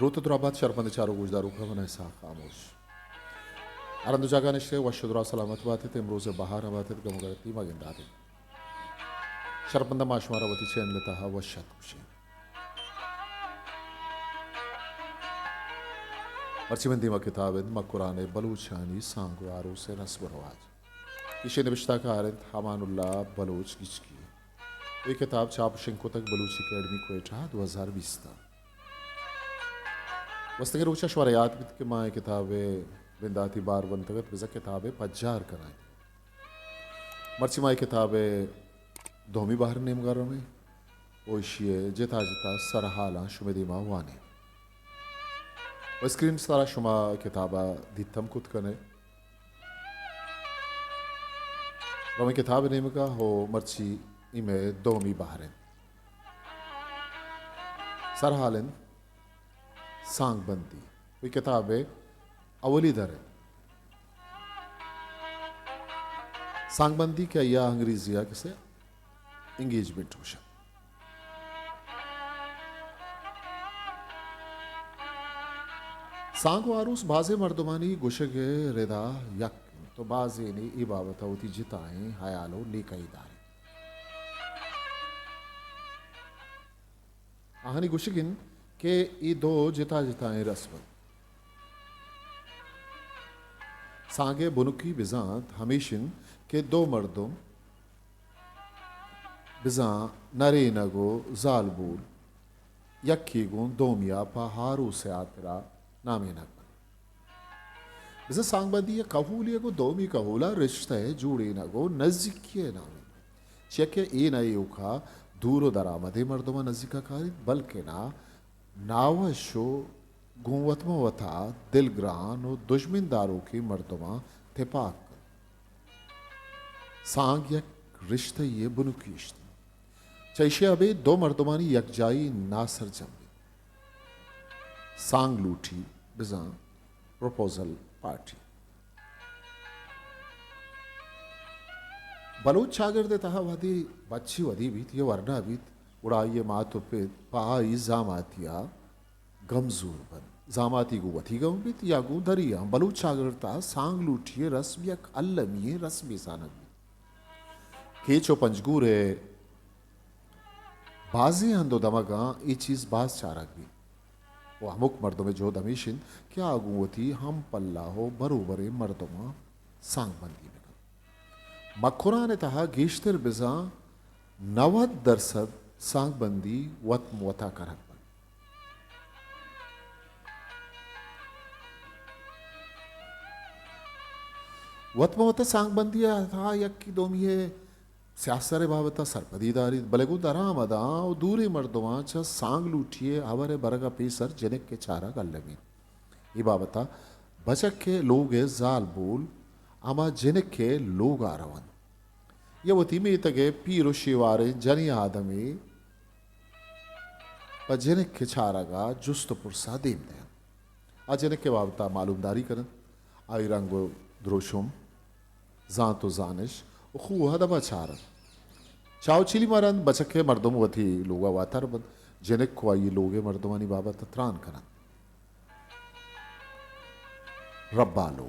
دروت ءُ دراہ بات شرپند چاروک گوشداروکاں، من اسحاق خاموش۔ ہر ہند ءُ جاگہ نشتگ ئے، وش ءُ دراہ سلامت بات ات، امروز ءِ بہار ءَ بات ات، گم ءُ گرتی مہ گندات ات۔ شرپند ءَ ما شمارا وتی چینل ءِ تہا وش اتک گوشیں۔ مرچی من دیما کتاب انت مکران ءِ بلوچانی سانگ ءُ آروس ءِ رسم ءُ رواج۔ ایشی ءِ نبشتہ کار انت امان اللہ بلوچ گچکی۔ اے کتاب چاپ ءُ شنگ کتگ بلوچی اکیڈمی کوئٹہ دو ہزار بیست ءَ۔ گوستگیں روچ ءَ شمارا یات بیت کہ ما اے کتاب ءِ بنداتی بہر ونتگ ات، بزاں کتاب ءِ پجار کنائینت۔ مرچی ما اے کتاب ءِ دومی بہر ءِ نیمگ ءَ رویں ءُ ایشی ءِ جتا جتا سرحالاں شمئے دیما وانیں۔ ءُ اسکرین ءِ سرا شما کتاب ءَ دیت ہم کت کن ئے۔ رویں کتاب ءِ نیمگ ءَ، ءُ مرچی اے مئے دومی بہر انت۔ سرحال انت سانگ بندی۔ اے کتاب ءِ اولی در انت۔ سانگ بندی کہ آئی ءَ انگریزی ءَ کسے انگیجمنٹ گوشنت۔ سانگ ءُ آروس بازیں مردمانی گوشگ ءِ ردا یک انت ءُ بازینے اے بابت ءَ وتی جتائیں ہیال ءُ لیکہی دار انت۔ آہانی گوشگ انت کہ اے دو جتا جتائیں رسم انت۔ سانگ ءِ بنکی بزانت ہمیش انت کہ دو مردم بزاں نرینگ ءُ زالبول یکے گوں دومی ءَ پہ آروس ءِ ہاترا نامینگ بنت۔ بزاں سانگ بندی ءِ کہولی ءَ گوں دومی کہول ءَ رشتہ ءِ جوڑینگ ءُ نزیکی ءِ نام انت۔ چیاکہ اے نہ ایوک ءَ دور ءُ درآمدیں مردماں نزیک ءَ کاریت، بلکنا ناوش ءُ گوں وت ماں وتا دلگران ءُ دژمن داروکیں مردماں تپاک کنت۔ سانگ یک رشتہ یے بنکی اشت انت۔ چہ ایشی ءَ ابید دو مردمانی یکجائی ناسرجم بیت۔ سانگ لوٹی بزاں پروپوزل پارٹی۔ بلوچ چاگرد ءِ تہا وہدے بچے ودی بیت یا ورنا بیت، گڑا آئی ءِ مات ءُ پت پہ آئی زاماتی ءَ گمزور بنت۔ زاماتی گوں وتی گم بیت یا گوں دریاں۔ بلوچ چاگرد ءِ تہا سانگ لوٹی ءِ رسم یک المی ئیں رسمے زانگ بیت۔ کیچ ءُ پنجگور ءِ بازیں ہند ءُ دمگاں اے چیز باز چارگ بیت ءُ ہمک مردم ءِ جہد ہمیش انت کہ آ گوں وتی ہم پلہ ءُ بروبریں مردماں سانگ بندی بہ کنت۔ مکران ءِ تہا گیشتر بزاں نود درسد سانگ بندی وت ماں وتا کنگ بنت۔ وت ماں وتا سانگ بندی ءِ تہا یکے دومی ءِ سیاہسر ءِ بابت ءَ سرپدی داریت، بلے گوں درآمداں ءُ دوریں مردماں چہ سانگ لوٹی ءِ ہبر ءِ برگ ءَ پیسر جنک ءِ چارگ المی انت۔ اے بابت ءَ بچک ءِ لوگ ءِ زالبول ہما جنک ءِ لوگ ءَ رونت یا وتی میتگ ءِ پیر ءُ شیواریں جنیں آدمے پہ جنک ءِ چارگ ءَ جست ءُ پرس ءَ دیم دئینت۔ آ جنک ءِ بابت ءَ معلومداری کننت، آئی رنگ ءُ دروشم، زانت ءُ زانش ءُ خو ءُ ادب ءَ چارنت۔ چاوچیلی مہ رند بچک ءِ مردم وتی لوگ ءَ واتر بنت، جنک ءُ آئی ءِ لوگ ءِ مردمانی بابت ءَ تران کننت۔ ربالو۔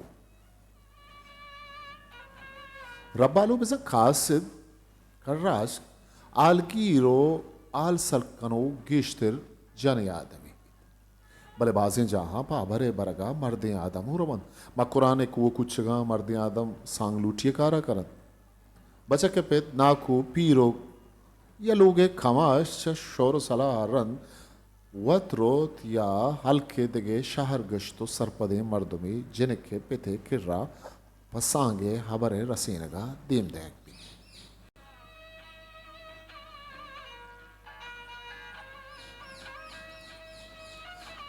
ربالو بزاں قاصد، کراسک، ہالگیر ءُ ہال سلک کنوک گیشتر جنیں آدمے بیت۔ بلے بازیں جاہاں پہ ہبر ءِ برگ ءَ مردیں آدم اوں رونت۔ مکران ءِ کوہ ءُ کوچگاں مردیں آدم سانگ لوٹی ءِ کار ءَ کننت۔ بچک ءِ پت، ناکو، پیرک یا لوگ ءِ کماش چہ شور ءُ سلاہ ءَ رند وت روت یا ہلک ءِ دگہ شہر گشت ءُ سرپدیں مردمے جنک ءِ پت ءِ کرا پہ سانگ ءِ ہبر ءِ رسینگ ءَ دیم دئیگ بیت۔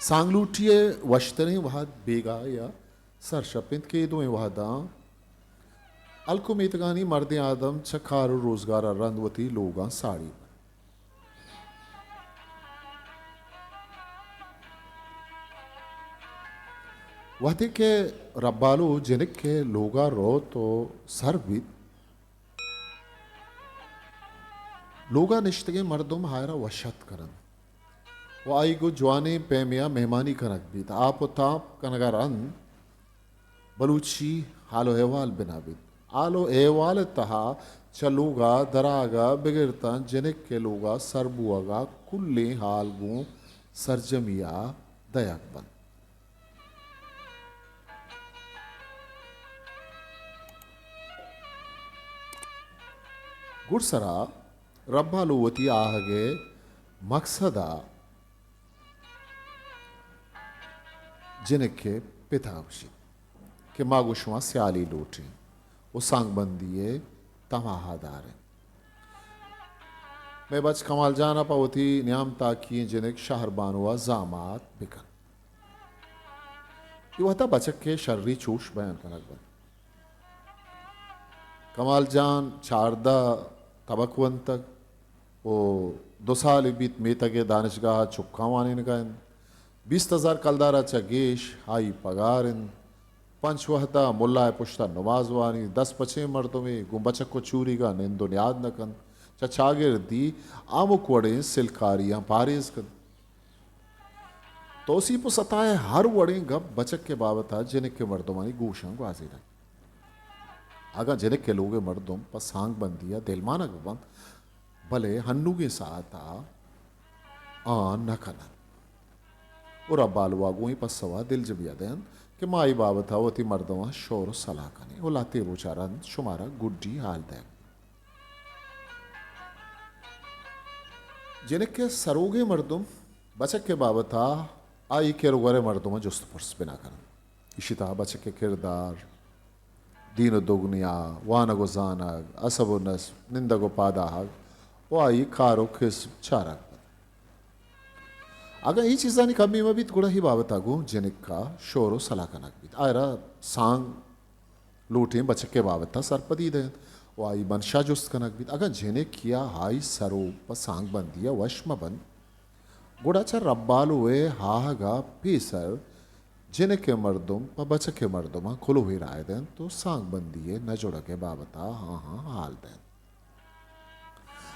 سانگ لوٹی ءِ وشتریں وہد بیگاہ یا سرشپ انت کہ اے دوئیں وہداں ہلک ءُ میتگانی مردیں آدم چہ کار ءُ روزگار ءَ رند وتی لوگاں ساڑی بنت۔ وہدے کہ ربالو جنک ءِ لوگ ءَ روت ءُ سر بیت، لوگ ءَ نشتگیں مردم آئرا وش اتک کننت۔ و آئی گوں جوانیں پیمے ءَ مہمانی کنگ بیت۔ آپ و تاپ کنگ ءَ رند بلوچی حال و احوال بنا بیت۔ حال و احوال ءِ تہا چہ لوگ ءَ دراگ ءَ بگر تاں جنک ءِ لوگ ءَ سر بوگ ءَ کلیں حال گوں سرجمی ءَ دئیگ بنت۔ گڈسرا ربالو وتی آہگ ءِ مقصد ءَ جنک ءِ پت ءَ گوشیت کہ ما گوں شما سیالی لوٹیں و سانگ بندی ءِ تماہ ءَ داریں۔ مئے بچ کمال جان ءَ پہ وتی نیام تاکی ئیں جنک شہر بانو ءَ زامات بکن۔ اے وہد ءَ بچک ءِ شری چوش بیان کنگ بنت۔ کمال جان چاردہ تبک ونتگ و دو سالے بیت میتگ ءِ دانشگاہ ءَ چکاں وانینگ ءَ انت۔ بیست ہزار کلدار ءَ چہ گیش آئی پگار انت۔ پنچ وہد ءَ ملا ءِ پشت ءَ نماز وانی، دست پچیں مردمے، گوں بچک و چوریگ ءَ نند و نیاد نہ کنت۔ چہ چاگردی ہمک وڑیں سلکاریاں پاریز کنت۔ توسیپ و ستا ءِ ہر وڑیں گپ بچک ءِ بابت ءَ جنک ءِ مردمانی گوشاں گوازینگ۔ اگاں جنک ءِ لوگ ءِ مردم پہ سانگ بندی ءَ دلمانگ بہ بنت، بلے ہنوگیں ساعت ءَ آ نہ کن انت۔ و ربالو ءَ گوں اے پسو ءَ دلجمی ءَ دئینت کہ ما اے بابت ءَ وتی مردماں شور و سلاہ کنیں و لہتیں روچ ءَ رند شمارا گڈی حال دئیگ۔ جنک ءِ سروگیں مردم بچک ءِ بابت ءَ آئی کر و گور ءِ مردماں جست و پرس بنا کن انت۔ ایشی تہا بچک ءِ کردار، دین و دگنیا، وانگ و زانگ، اسب و نسب، نندگ و پاداہگ و آئی کار و کسب چارگ بنت۔ اگاں اے چیزانی کمی مہ بیت، گڑا اے بابت ءَ گوں جنک ءَ شور و سلاہ کنگ بیت۔ آئرا سانگ لوٹیں بچک ءِ بابت ءَ سرپدی دئینت و آئی منشا جست کنگ بیت۔ اگاں جنک یا آئی سروک پہ سانگ بندی ءَ وش مہ بنت، گڑا چہ ربالو ءِ آہگ ءَ پیسر جنک ءِ مردم پہ بچک ءِ مردماں کلوہے رائے دئینت و سانگ بندی ءِ نہ جڑگ ءِ بابت ءَ آہاں حال دئینت۔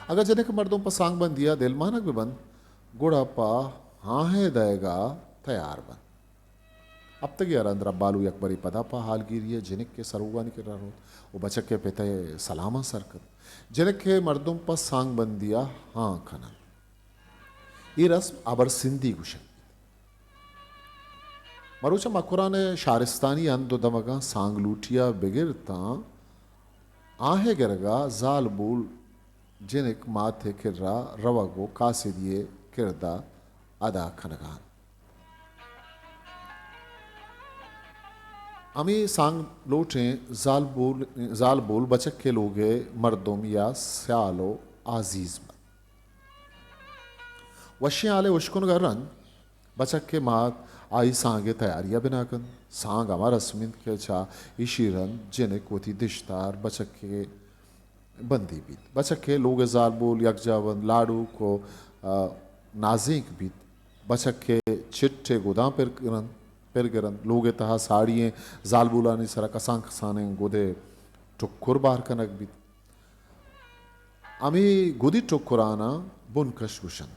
اگاں جنک ءِ مردم پہ سانگ بندی ءَ دلمانگ بہ بنت، گڑا پہ آہیں دئیگ ءَ تیار بنت۔ ہپتگے ءَ رند ربالو یک برے پدا پہ حالگیری ءَ جنک ءِ سروگانی کرا روت و بچک ءِ پت ءِ سلاماں سر کنت۔ جنک ءِ مردم پہ سانگ بندی ءَ ہاں کن انت۔ اے رسم ہبر سندی گوشگ بیت۔ مروچاں مکران ءِ شارستانی ہند و دمگاں سانگ لوٹی ءَ بگر تاں آہیں گرگ ءَ زالبول جنک مات ءِ کرا روگ و کاسدی ءِ کرد ءَ ادا کنگ ءَ انت۔ ہمے سانگ لوٹیں زالبول، زالبول بچک ءِ لوگ ءِ مردم یا سیال و آزیز بنت۔ وشیں ہالے اشکنگ ءَ رند بچک ءِ مات آئی سانگ ءِ تیاری ءَ بنا کنت۔ سانگ ہما رسم انت کہ چہ ایشی رند جنک وتی دشتار بچک ءِ بندی بیت۔ بچک ءِ لوگ ءِ زالبول یکجاہ بنت، لاڈوک و، آ، نازینک بیت۔ بچک ءِ چٹ ءِ گداں پر گرنت، پر گرنت۔ لوگ ءِ تہا ساڑی ئیں زالبولانی سرا کسان کسانیں گد ءِ ٹکر بار کنگ بیت۔ ہمے گدی ٹکراناں بنکش گوشنت۔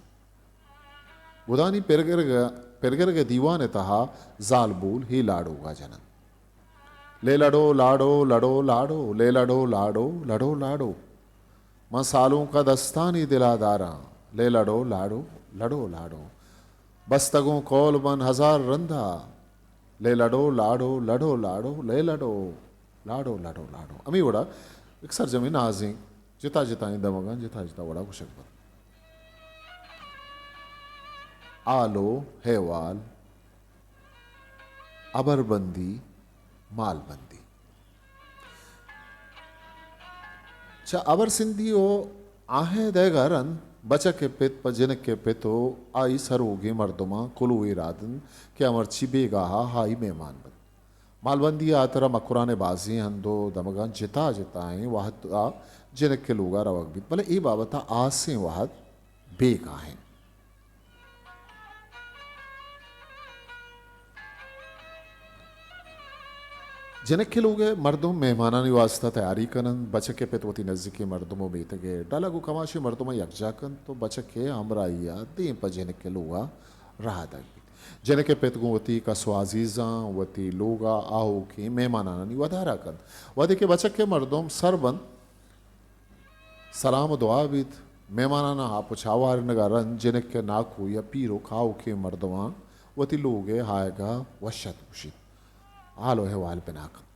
گدانی پرگرگ، پرگرگ ءِ دیوان ءِ تہا زالبول ہے لاڈوگا جننت۔ لے لڈو لاڈو، لڈو لاڈو، لے لڈو لاڈو، لڈو لاڈو۔ من سالونکا دستانی دلا داراں۔ لے لڈو لاڈو، لڈو لاڈو۔ بستگوں کول من ہزار رندا۔ لے لڈو لاڈو، لڈو لاڈو، لے لڈو لاڈو، لڈو لاڈو۔ ہمے وڑا یک سرجمیں نازیں جتا جتائیں دمگاں جتا جتا وڑا گوشگ بنت۔ آل و احوال، ہبربندی، مالبندی۔ چہ ہبرسندی و آہیں دئیگا رند بچک ءِ پت پہ جنک ءِ پت و آئی سروگیں مردماں کلوہے رادنت کہ آ مرچی بیگاہا آئی مہمان بنت۔ مالبندی ءِ ہاترا مکران ءِ بازیں ہند و دمگاں جتا جتائیں وہد ءَ جنک ءِ لوگا روگ بیت، بلے اے بابت ءَ آسیں وہد بیگاہ انت۔ جنک ءِ لوگ ءِ مردم مہمانانی واستا تیاری کن انت۔ بچک ءِ پت وتی نزیکیں مردم ءُ میتگ ءِ ڈلگ ءُ کماشیں مردماں یکجاہ کنت ءُ بچک ءِ ہمراہی ءَ دیم پہ جنک ءِ لوگ ءَ رہادگ بیت۔ جنک ءِ پت گوں وتی کس ءُ عزیزاں وتی لوگ ءَ آؤکیں مہمانانی ودار ءَ کنت۔ وہدے کہ بچک ءِ مردم سر بنت، سلام ءُ دعا بیت۔ مہماناناں آپ ءُ چاہ وارینگ ءَ رند جنک ءِ ناکو یا پیرک آؤکیں مردماں وتی لوگ ءِ آیگ ءَ وش ات گوشیت۔ حال ءُ احوال بنا کنت۔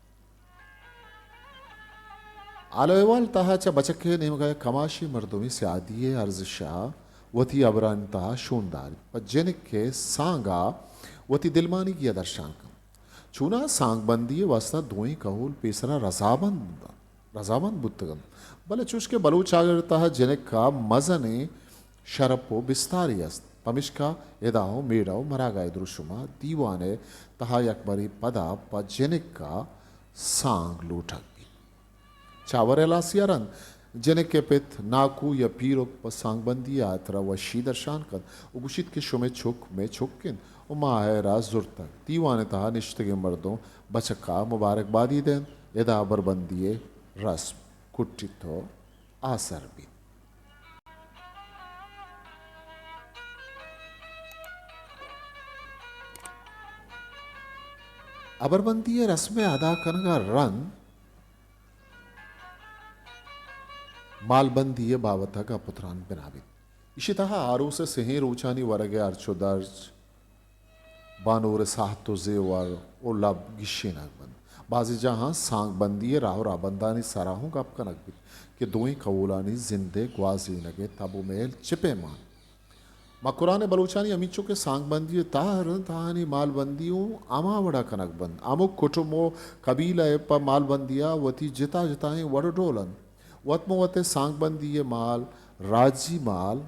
حال ءُ احوال ءِ تہا چہ بچک ءِ نیمگ ءَ یک کماشیں مردمے سیادی ءِ ارزش ءَ وتی ہبرانی تہا شون داریت۔ پہ جنک ءِ سانگ ءَ وتی دلمانگی ءَ درشان کنت۔ چوناہا سانگ بندی ءِ واستا دوئیں کہول پیسرا رضامند بوتگ انت۔ رضامند بوتگ انت۔ بلے چوش کہ بلوچ چاگرد ءِ تہا جنک ءَ مزنیں شرپ ءُ بستارے است، پمیشکا ادا ءُ میڑہ ءُ مراگاہ ءِ دروشم ءَ دیوان ءِ تہا یکبرے پدا پہ جنک ءَ سانگ لوٹگ بیت۔ چاور ہلاسی ءَ رند جنک ءِ پت، ناکو یا پیرک پہ سانگ بندی ءِ ہاترا وشی درشان کنت ءُ گوشیت کہ شمئے چک مئے چک انت ءُ ما آئرا زرتگ۔ دیوان ءِ تہا نشتگیں مردم بچک ءَ مبارک بادی دینت۔ ادا ہبربندی ءِ رسم کٹیت ءُ آسر بیت۔ ہبربندی ءِ رسم ءِ ادا کنگ ءَ رند مالبندی ءِ بابت ءَ گپ ءُ تران بنا بیت۔ ایشی ءِ تہا آروس ءِ سہیں روچانی ورگ ءِ ہرچ ءُ درچ، بانور ءِ ساہت ءُ زیور ءُ لب گیشینگ بنت۔ بازیں جاہاں سانگ بندی ءِ راہ ءُ راہبندانی سرا ہوں گپ کنگ بیت کہ دوئیں کہولانی زند ءِ گوازینگ ءِ تب ءُ مہل چہ پیما انت۔ مکران ءِ بلوچانی ہمینچو کہ سانگ بندی ءِ تہر انت، آہانی مال بندی اوں ہما وڑا کنگ بنت۔ ہمک کٹم ءُ قبیلہ ءَ پہ مال بندی ءَ وتی جتا جتائیں وڑ ءُ ڈول انت۔ وت مہ وت ءَ سانگ بندی ءِ مال راجی مال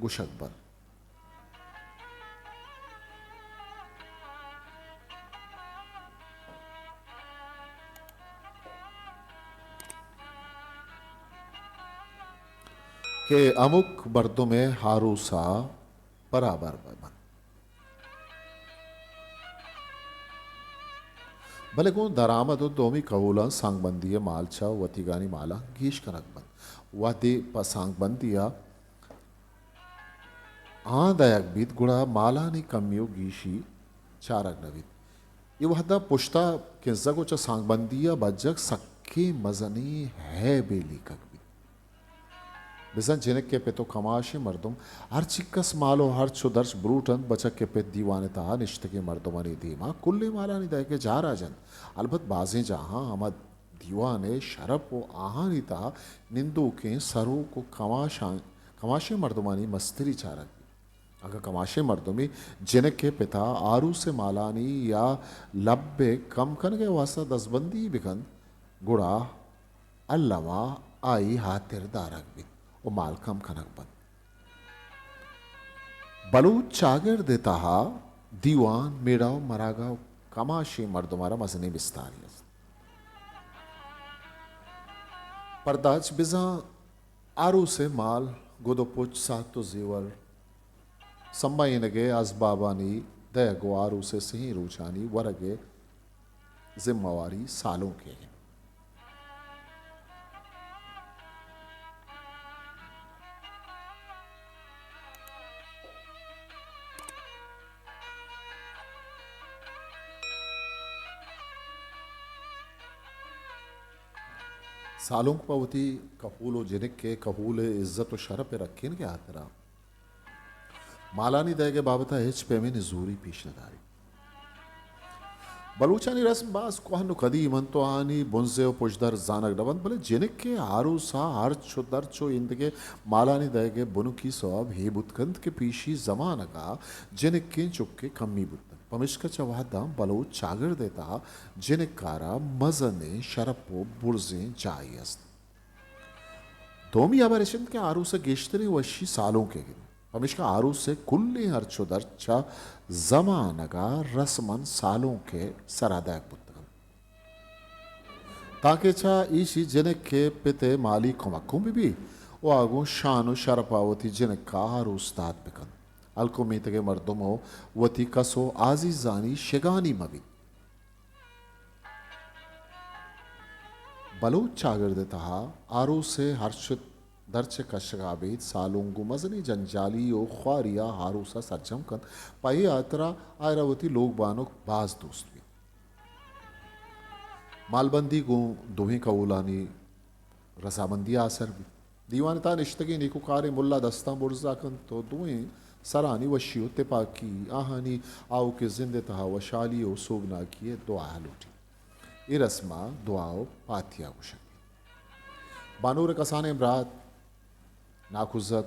گوشگ بنت۔ کہ ہمک مردم ءِ آروس ءَ برابر بہ بنت۔ بلے گوں درآمد ءُ دومی کہولاں سانگ بندی ءِ مال چہ وتیگانی مالاں گیش کنگ بنت۔ وہدے پہ سانگ بندی ءَ آں دئیگ بیت، گڑا مالانی کمی ءُ گیشی چارگ نہ بیت۔ اے وہدا پشتا کنزگ ءُ چہ سانگبندی ءَ بجگ سکیں مزنیں ہیبے لیکگ بیت۔ بزاں جنک ءِ پت ءُ کماشیں مردم ہرچی کس مال ءُ ہرچ ءُ درچ بروٹ انت، بچک ءِ پت دیوان ءِ تہا نشتگیں مردمانی دیما کلیں مالانی دئیگ ءِ جار ءَ جنت۔ البت بازیں جاہاں ہما دیوان ءِ شرپ ءُ آہانی تہا نندوکیں سروک ءُ کماشاں، کماشیں مردمانی مستری چارگ بیت۔ اگاں کماشیں مردمے جنک ءِ پت ءَ آروس ءِ مالانی یا لب ءِ کم کنگ ءِ واستا دزبندی بہ کنت، گڑا الما آئی ہاتر دارگ بیت ءُ مال کم کنگ بنت۔ بلوچ چاگرد ءِ تہا دیوان، میڑہ ءُ مراگاہ ءُ کماشیں مردم ءَ را مزنیں بستارے است۔ پرداچ بزاں آروس ءِ مال، گد ءُ پچ، ساہت ءُ زیور، سمبہینگ ءِ ازبابانی دئیگ ءُ آروس ءِ سہیں روچانی ورگ ءِ زمہ واری سالونک ءِ انت۔ سالونک پہ وتی کہول ءُ جنک ءِ کہول ءِ عزت ءُ شرپ ءِ رکینگ ءِ ہاترا مالانی دئیگ ءِ بابت ءَ ہچ پیمیں نزوری پیش نہ داریت۔ بلوچانی رسم باز کوہن ءُ قدیم انت ءُ آہانی بنزہ ءُ پژدر زانگ نہ بنت، بلے جنک ءِ آروس ءَ ہرچ ءُ درچ ءُ ایندگہ مالانی دئیگ ءِ بنکی سوب اے بوت کنت کہ پیشی زمانگ ءَ جنکیں چک ءِ کمی بوتگ۔ پمیشکا چہ وہداں بلوچ چاگرد ءِ تہا جنک ءَ را مزنیں شرپ ءُ برزیں جاہے است۔ دومی ہبر اش انت کہ آروس ءِ گیشتریں وشی سالونک ءِ گند۔ پمیشکا آروس ءِ کلیں ہرچ ءُ درچ چہ زمانگ ءَ رسماً سالونک ءِ سرا دئیگ بوتگ انت، تانکہ چہ ایشی جنک ءِ پت ءِ مالی کمک اوں بہ بیت ءُ آ گوں شان ءُ شرپ ءَ وتی جنک ءَ آروس دات بہ کنت۔ ہلک ءُ میتگ ءِ مردم ءُ وتی کس ءُ آزیزانی شگانی مہ بیت۔ بلوچ چاگرد ءِ تہا آروس ءِ ہرچ درچ ءِ کشگ ءَ ابید سالونک گوں مزنیں جنجالی ءُ خواری ءَ آروس ءَ سرجم کنت۔ پہ اے ہاترا آئرا وتی لوگ بانک باز دوست بیت۔ مالبندی گوں دوئیں کہولانی رضامندی ءَ آسر بیت۔ دیوان ءِ تہا نشتگیں نیکوکاریں ملا دستاں برز ءَ کنت ءُ دوئیں سرانی وشی ءُ تپاکی، آہانی آؤکیں زند ءِ تہا وشحالی ءُ سوبناکی ءِ دعا ءَ لوٹیت۔ اے رسم ءَ دعا ءُ پاتیا گوشگ بیت۔ بانور ءِ کسانیں برات ناکوزت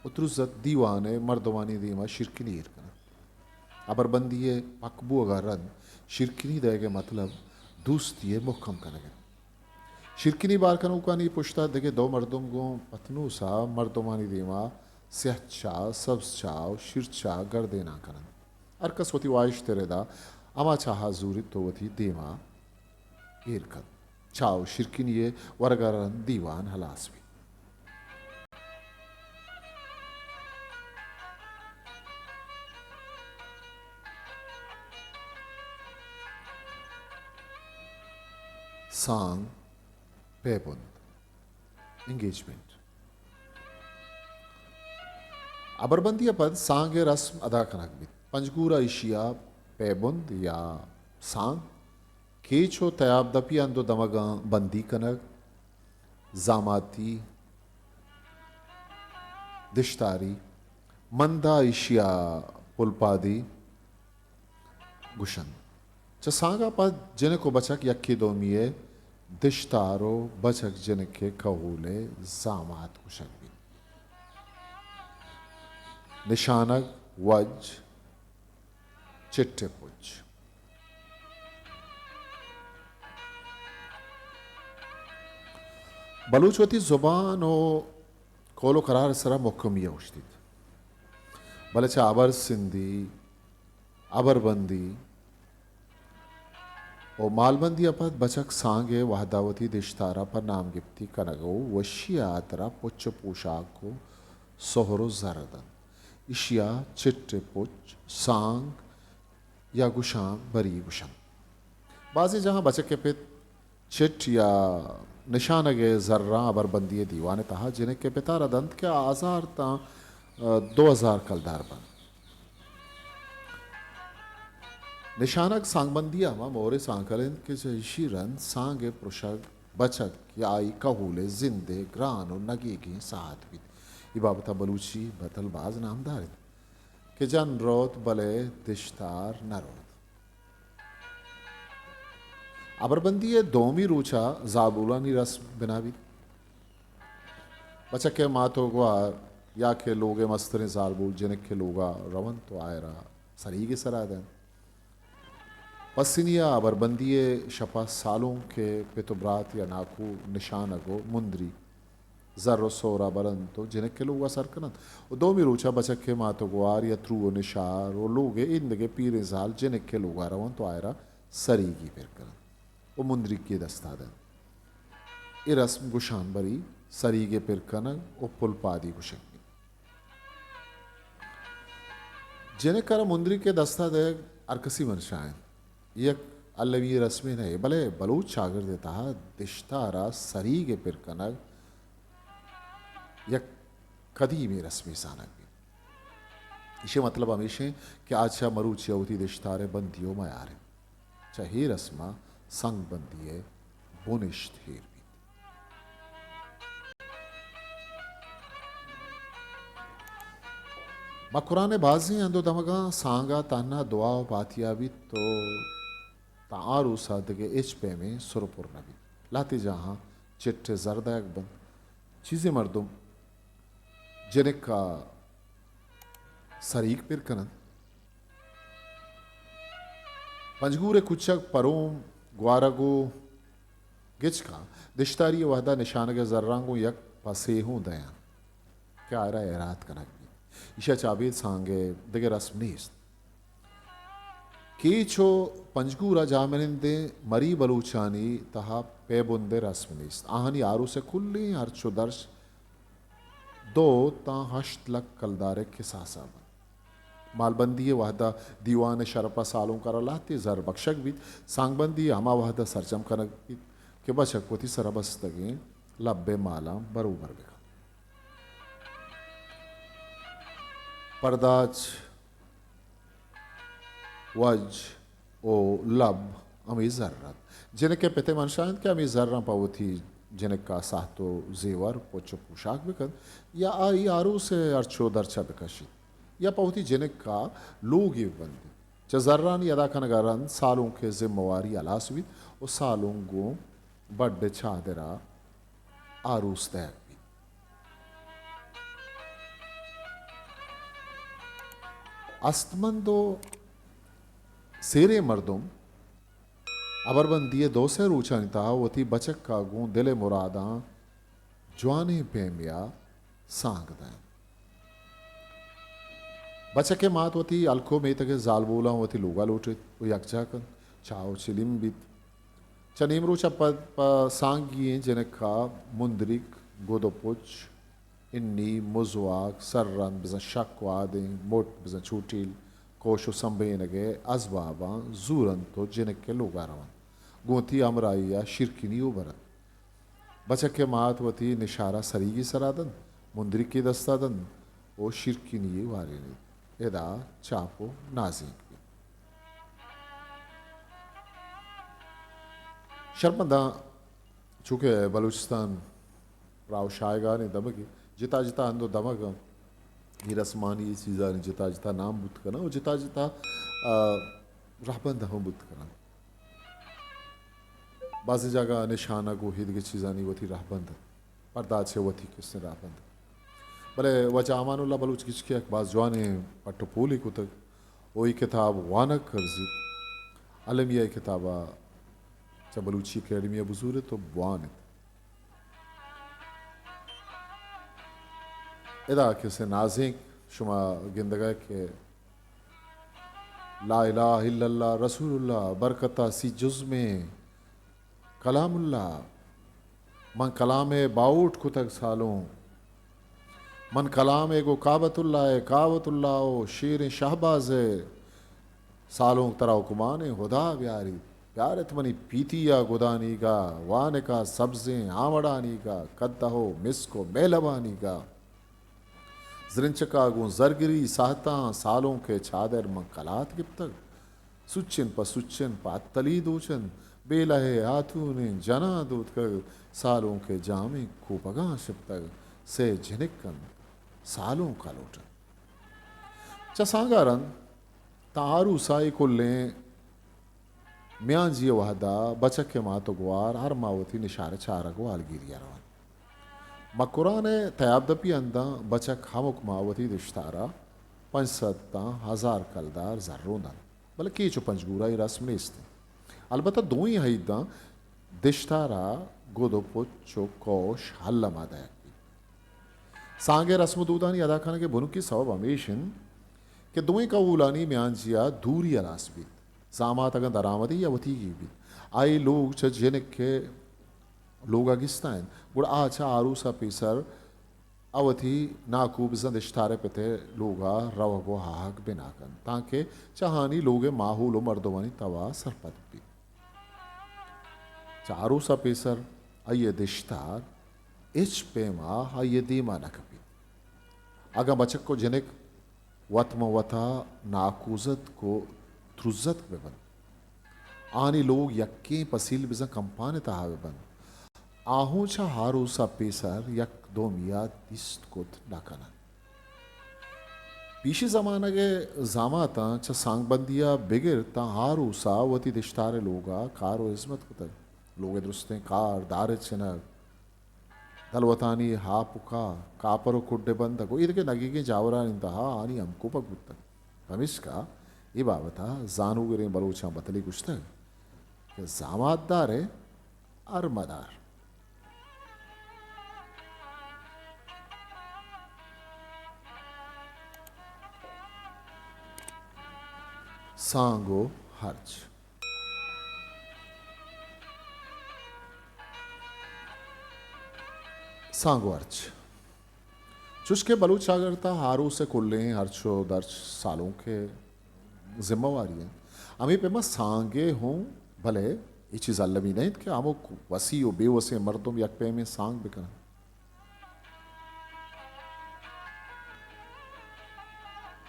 ءُ تروزت دیوان ءِ مردمانی دیم ءَ شیرکنی ایر کنت۔ ہبربندی ءِ پک بوگ ءَ رند شیرکنی دئیگ ءِ متلب دوستی ءِ مھکم کنگ اِنت۔ شیرکنی بار کنوکانی پشت ءَ دگہ دو مردم گوں پتنوس ءَ مردمانی دیم ءَ سیاہ چاہ، سبز چاہ ءُ شیر چاہ گردیناں کن اَنت۔ ہر کس وتی واہشت ءِ رد ءَ ہما چاہ ءَ زوریت ءُ وتی دیم ءَ ایر کنت۔ چاہ ءُ شیرکنی ءِ ورگ ءَ رند دیوان ہلاس بیت۔ سانگ، پیبند، انگیجمنٹ۔ ہبربندی ءَ پد سانگ ءِ رسم ادا کنگ بیت۔ پنجگور ءَ ایشی ءَ پیبند یا سانگ، کیچ ءُ تیاب دپی ءِ ہند ءُ دمگاں بندی کنگ، زاماتی، دشتاری، مند ءَ ایشی ءَ پلپادی گوش اَنت۔ چہ سانگ ءَ پد جنک ءُ بچک یکے دومی ءِ دشتار ءُ بچک جنک ءِ کہول ءِ زامات گوشگ بیت۔ نشانگ، وج، چٹ ءِ پچ۔ بلوچ وتی زبان ءُ قول ءُ قرار ءِ سرا مھکمی ءَ اوشتیت، بلے چہ ہبر سندی، ہبربندی ءُ مالبندی ءَ پد بچک سانگ ءِ وھد ءَ وتی دشتار ءَ پہ نام گپتی کنگ ءُ وشی ءِ ہاترا پچ ءُ پوشاک ءُ سہر ءُ زر دنت۔ ایشی ءَ چٹ ءِ پچ، سانگ یا گوشاں بری گوش اَنت۔ بازیں جاہاں بچک ءِ پت چٹ یا نشانگ ءِ زراں ہبربندی ءِ دیوان ءِ تہا جنک ءِ پت ءَ را دنت کہ آ ہزار تاں، آ، دو ہزار کلدار بنت۔ نشانگ سانگبندی ءِ ہما مورے سانکل اِنت کہ چہ ایشی رند سانگ ءِ پرشگ بچک یا آئی کہول ءِ زند ءِ گران ءُ نگیگیں ساعت بیت۔ اے بابت ءَ بلوچی بتل باز نامدار اِنت کہ جن روت بلے دشتار نہ روت۔ ہبربندی ءِ دومی روچ ءَ زالبولانی رسم بنا بیت۔ بچک ءِ مات ءُ گوار یا کہ لوگ ءِ مستریں زالبول جنک ءِ لوگ ءَ رونت ءُ آئرا سریگ ءِ سرا دنت۔ پسنی ءَ ہبربندی ءِ شپ ءَ سالونک ءِ پت ءُ برات یا ناکو نشانگ ءُ مندری زر ءُ سہر ءَ برنت ءُ جنک ءِ لوگ ءَ سر کننت ءُ دومی روچ ءَ بچک ءِ مات ءُ گوار یا ترو ءُ نشار ءُ لوگ ءِ ایندگہ پیریں زال جنک ءِ لوگ ءَ رونت ءُ آئرا سریگی پر کننت ءُ مندریگے دست ءَ دنت۔ اے رسم گوشان بری، سریگ ءِ پر کنگ ءُ پل پادی گوشگ بیت۔ جنک ءَ را مندریگ ءِ دست ءَ دئیگ ہرکسی منشا اِنت۔ یک المی رسمے نہ، بلے بلوچ چاگرد ءِ تہا دشتار ءَ سریگ ءِ پر کنگ یک قدیمیں رسمے زانگ بیت۔ ایشی ءِ مطلب ہمیش اِنت کہ آ چہ مروچی ءَ وتی دشتار ءِ بندی ءُ میار اِنت۔ چہ اے رسم ءَ سنگ بندی ءِ بنشت ایر بیت۔ مکران ءِ بازیں ہند ءُ دمگاں سانگ ءَ تہنا دعا ءُ پاتیا بیت ءُ تاں آروس ءَ دگہ ہچ پیمیں سر ءُ پر نہ بیت۔ لہتے جاہاں چٹ ءِ زر دئیگ بنت۔ چیزے مردم جنک ءَ سریگ پر کن اَنت۔ پنجگور ءِ کچک پروم، گوارگ ءُ گچکاں دشتاری ءِ وہد ءَ نشانگ ءِ زراں گوں یک پسے ہوں دئینت کہ آئرا ہیرات کنگ بیت۔ ایشی ءَ چہ ابید سانگ ءِ دگہ رسم نیست۔ کیچ ءُ پنجگور ءَ جاہمنندیں مری بلوچانی تہا پیبند ءِ رسم نیست۔ آہانی آروس ءِ کلیں ہرچ ءُ درچ دو تاں ہشت لکھ کلدار ءِ کساس ءَ بنت۔ مالبندی ءِ وہد ءَ دیوان ءِ شرپ ءَ سالونک ءَ را لہتے زر بکشگ بیت۔ سانگبندی ہما وہد ءَ سرجم کنگ بیت۔ کہ بچک وتی سرا بستگیں لب ءِ مالاں بروبر بہ کنت۔ پرداچ، وج ءُ لب ہمے زر اَنت۔ جنک ءِ پت ءِ منشا اِنت کہ ہمے زراں پہ وتی جنک ءَ ساہت ءُ زیور، پچ ءُ پوشاک بہ کنت، یا آئی آروس ءِ ہرچ ءُ درچ ءَ بہ کشیت، یا پہ وتی جنک ءَ لوگے بہ بندیت۔ چہ زرانی ادا کنگ ءَ رند سالونک ءِ ذمہ واری ہلاس بیت ءُ سالونک گوں بڈ ءِ چادر ءَ آروس دئیگ بیت۔ استمند ءُ سیریں مردم ہبربندی ءِ دو سے روچانی تہا وتی بچک ءَ گوں دل ءِ مراداں جوانیں پیمے ءَ سانگ دئینت۔ بچک ءِ مات وتی ہلک ءُ میتگ ءِ زالبولاں وتی لوگ ءَ لوٹیت ءُ یکجاہ کنت، چاہ ءُ چلیم بیت۔ چہ نیمروچ ءَ پد پہ سانگی ئیں جنک ءَ مندریک، گد ءُ پچ، ہنی، مزواک، سررند، بزاں شک ءُ آدینک، مٹ، بزاں چوٹیل، کوش ءُ سمبینگ ءِ ازباباں زورنت ءُ جنک ءِ لوگ ءَ رونت۔ گوں وتی ہمراہی ءَ شیرکنی ءَ برنت۔ بچک ءِ مات وتی نشار ءَ سریگے سرا دنت، مندریکے دست ءَ دنت ءُ شیرکنی یے وارینیت۔ ادا چاپ ءُ نازینک بیت۔ شرمنداں، چونکہ بلوچستان راہ ءُ شاہگانیں دمگے، جتا جتا ہند ءُ دمگ اَنت، اے رسمانی، اے چیزانی جتا جتا نام بوت کناں ءُ جتا جتا، آ، رہبند ہم بوت کناں۔ بازیں جاگہ نشانگ ءُ ایدگہ چیزانی وتی رہبند اَنت، پرداچ ءِ وتی کسیں رہبند اَنت۔ بلے واجہ امان اللہ بلوچ گچکی ءَ یک باز جوانیں پٹ ءُ پولے کتگ ءُ اے کتاب وانگ کرزیت۔ المی ءَ اے کتاب ءَ چہ بلوچی اکیڈمی ءَ بزور اِت ءُ بوان اِت۔ ادا کسے نازینک شما گندگ ءَ کہ لا الہ الا اللہ رسول اللہ، برکت ءَ سی جزمیں کلام اللہ، من کلام ءِ باہوٹ کتگ سالونک، من کلام ءَ گوں کعبۃ اللہ ءِ، کعبۃ اللہ ءُ شیریں شہباز ءِ، سالونک ترا حکمانیں ہدا بیاریت، بیارت منی پیتی ءَ گدانیگ ءَ، وانک ءَ سبزیں آمڑانیگ ءَ، کدہ ءُ مسک ءُ مہلبانیگ ءَ۔ زرنچک ءَ گوں زرگری ساہتاں، سالونک ءِ چادر من کلات گپتگ۔ سچن پہ سچن پہ اتلی دوچن، بیلہ ءِ ہاتونیں جناں دوتکگ، سالونک ءِ جامیں کوپگاں شپتگ، سے جنک اَنت، سالونک ءَ لوٹنت۔ چہ سانگ ءَ رند تاں آروس ءَ اے کلیں میانجی ءِ وہد ءَ بچک ءِ مات ءُ گوہار ہر ماہ وتی نشار ءِ چارگ ءُ ہالگیری ءَ رونت۔ مکران ءِ تیابدپی ہنداں بچک ہمک ماہ وتی دشتار ءَ پنچ سد تاں ہزار کلدار زر رون دنت، بلے کیچ ءُ پنجگور ءَ اے رسم نیست اِنت۔ البتہ دوئیں ہیداں دشتار ءَ گد ءُ پچ ءُ کوش الم ءَ دئیگ بیت۔ سانگ ءِ رسم ءُ دودانی ادا کنگ ءِ بنکی سوب ہمیش اِنت کہ دوئیں کہولانی میانجی ءَ دوری ہلاس بیت۔ زامات اگاں درآمدی یا وتیگی بیت، آئی لوگ چہ جنک ءِ لوگ ءَ گستا اِنت، گڑا آ چہ آروس ءَ پیسر ءَ وتی ناکو بزاں دشتار ءِ پت ءِ لوگ ءَ روگ ءُ آہگ بنا کنت، تانکہ چہ آہانی لوگ ءِ ماحول ءُ مردمانی تب ءَ سرپد بیت۔ چہ آروس ءَ پیسر آئی ءِ دشتار ہچ پیم ءَ آئی ءِ دیم ءَ نہ کپیت۔ اگاں بچک ءُ جنک وت ماں وت ءَ ناکوزتک ءُ ترزتک بہ بنت، آہانی لوگ یکیں پسیل بزاں کمپان ءِ تہا بہ بنت، آ ہوں چہ آروس ءَ پیسر یک دومی ءَ دیست کت نہ کن اَنت۔ پیشی زمانگ ءِ زاماتاں چہ سانگبندی ءَ بگر تاں آروس ءَ وتی دشتار ءِ لوگ ءَ کار ءُ ہزمت کتگ۔ لوگ ءِ درستیں کار، دار ءِ چنگ، دلوتانی ہاپ ءُ کاہ، کاپر ءُ کڈ ءِ بندگ ءُ ایدگہ نگیگیں جاورانی تہا آہانی ہمکوپگ بوتگ۔ پمیشکا اے بابت ءَ زانوگریں بلوچاں بتلے گوشتگ کہ زامات دار ءِ ہر مدار۔ سانگ ءُ ہرچ۔ سانگ ءُ ہرچ۔ چوش کہ بلوچ چاگرد ءَ آروس ءِ کلیں ہرچ ءُ درچ سالونک ءِ ذمہ واری اِنت، ہمے پیما سانگ ءِ ہوں، بلے اے چیز المی نہ انت کہ ہمک وسی و بے وسیں مردم یک پیمیں سانگ بکننت۔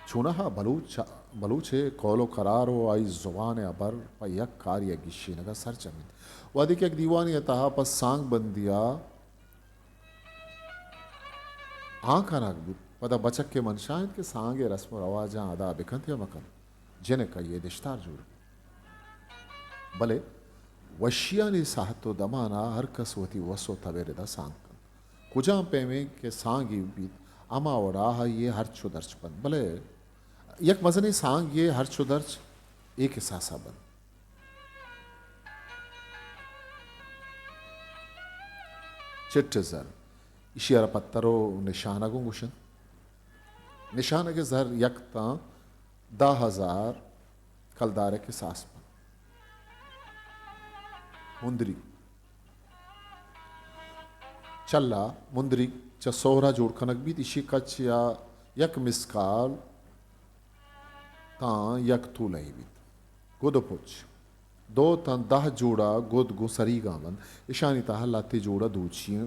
چوناہا بلوچ، بلوچ ء قول و قرار و آئی زبان ء ہبر پہ یک کارے ء گیشینگ ء سرجم انت۔ وہدے کہ یک دیوانے ء تہا پہ سانگ بندی ء ہاں کنگ بوت، پدا بچک ء منشا انت کہ سانگ ء رسم و رواجاں ادا بکنت یا مکنت، جنک آئی ء دشتار جوڑ بیت۔ بلے وشیانی ساہت و دمان ء ہر کس وتی وس و تب ء ردا سانگ کنت۔ کجام پیمیں کہ سانگے بیت، ہما وڑا آئی ء ہرچ و درچ بنت۔ بلے یک مزنیں سانگے ہرچ و درچ اے کساسا بنت۔ چٹ زر، ایشی ء را پتر و نشانگ اوں گوشنت۔ نشانگ ء زر یک تاں دہ ہزار کلدار ء کساس بنت۔ مندری، چلا مندری چہ سہرا جوڑ کنگ بیت، ایشی کچ یا یک مسکال تاں یک تولہ ء بیت۔ گد و پچ، دو تاں دہ جوڑا گد گوں سریگاں بنت، اشانی تہا لہتے جوڑا دوچی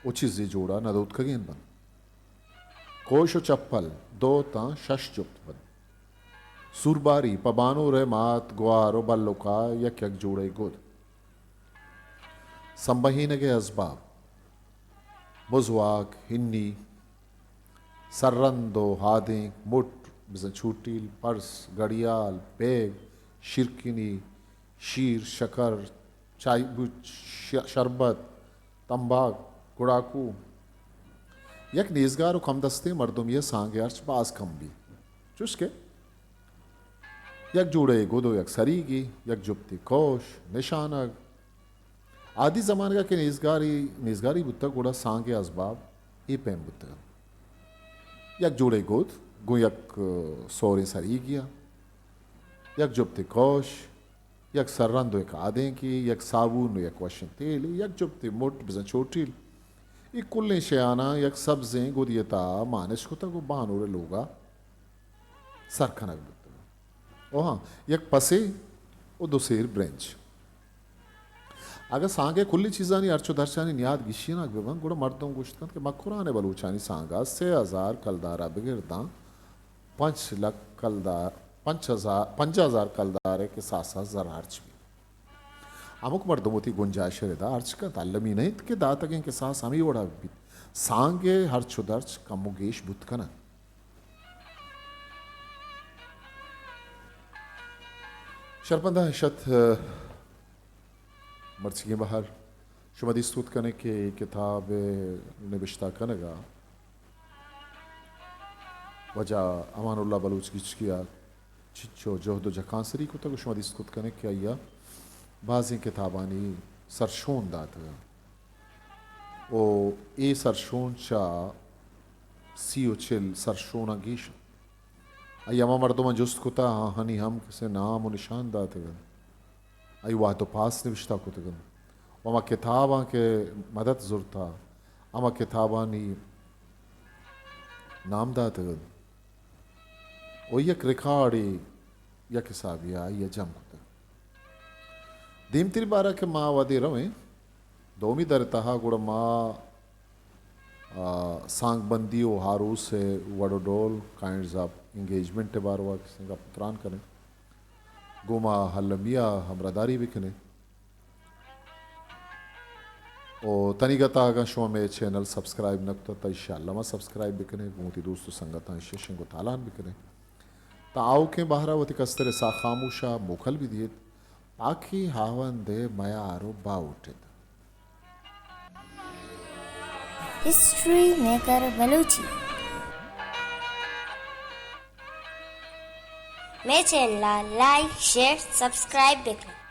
و چیزے جوڑا ندوتکگین بنت۔ کوش و چپل دو تاں شش جپت بنت۔ سورباری پہ بانور ء مات، گوار و بلکا یک یک جوڑے گد۔ سمبہینگ ء ازباب، مزواک، ہنی، سررند و ہادینک، مٹ، بزاں چوٹیل، پرس، گڑیال، بیگ، شیرکنی، شیر، شکر، چائے بوچ، ش-، شربت، تمباک، گڑاکو۔ یک نیزگار و کم دستیں مردمی ء سانگ ء ہرچ باز کم بیت۔ چوش کہ یک جوڑے گد و یک سریگی، یک جپتے کوش، نشانگ۔ عادی زمانگا کہ نیزگاری، نیزگاری بوتگ، گڑا سانگ ء ازباب اے پیم بوتگ انت۔ یک جوڑے گد گوں یک، ء، سوریں سریگیا، یک جپتے کوش، یک سررند و یک آدینکی، یک صابون و یک وشیں تیلے، یک جپتے مٹ بزاں چوٹیل۔ اے کلیں شیاناں یک سبزیں گدی ء تہا مانش کتگ و بانور ء لوگا سر کنگ بوتگ۔ او ہاں، یک پسے و دو سیر برنج۔ اگاں سانگ ء کلی چیزانی ہرچ و درچانی نیاد گیشینگ بہ بنت، گڑا مردم گوشت کنت کہ مکران ء بلوچانی سانگ ء سے ہزار کلدار ء بگر داں پنچ لکھ کلدار، پنچ ہزار، پنجاہ ہزار کلدار ء کساس ء زر ہرچ بیت۔ ہمک مردم وتی گنجائش ء ردا ہرچ کنت، المی نہ انت کہ داتگیں کساس ہمے وڑا بہ بیت۔ سانگ ء ہرچ و درچ کم و گیش بوت کننت۔ شرپنداں، اش ات مرچیگیں بہر۔ شما دیست کت کنے کہ اے کتاب ء نبشتہ کنگ ء واجہ امان اللہ بلوچ گچکی ء چنچو جہد و جکانسری کتگ و شما دیست کت کنے کہ آئی ء بازیں کتابانی سرشون داتگ و اے سرشون چہ سی و چل سرشوناں گیش انت۔ آئی ہما مردماں جست کتہ، آہانی ہم کسے نام و نشان داتگ انت۔ آئی وہد و پاس نبشتہ کتگ انت و ہما کتاباں کہ مدت زرتہ، ہما کتابانی نام داتگ انت و یک ریکارڈے یک حسابے ء آئی ء جم کتگ۔ دیمتری بارہ کہ ما وہدے رویں دومی در ء تہا، گڑا ما، آ، سانگ بندی و آروس ء وڑ و ڈول، کائنڈز آف انگیجمنٹ ء باروا کسیں گپ تران کنیں۔ گوں ما المی ء ہمراہداری بکنیں۔ و تنیگتا اگاں شما مئے چینل سبسکرائب نہ کتہ، تا انشاءاللہ ما سبسکرائب بکنیں، گوں وتی دوست و سنگتاں ایشی ء شنگ و تالان بکنیں۔ تا آؤکیں بہرا وتی کستر ساہ خاموشا موکل بدیت۔ پاکیں ہاوند ء میار و باہوٹ ات۔ History maker Balochi. مئے چینل ء لائک، شیئر، سبسکرائب بکن۔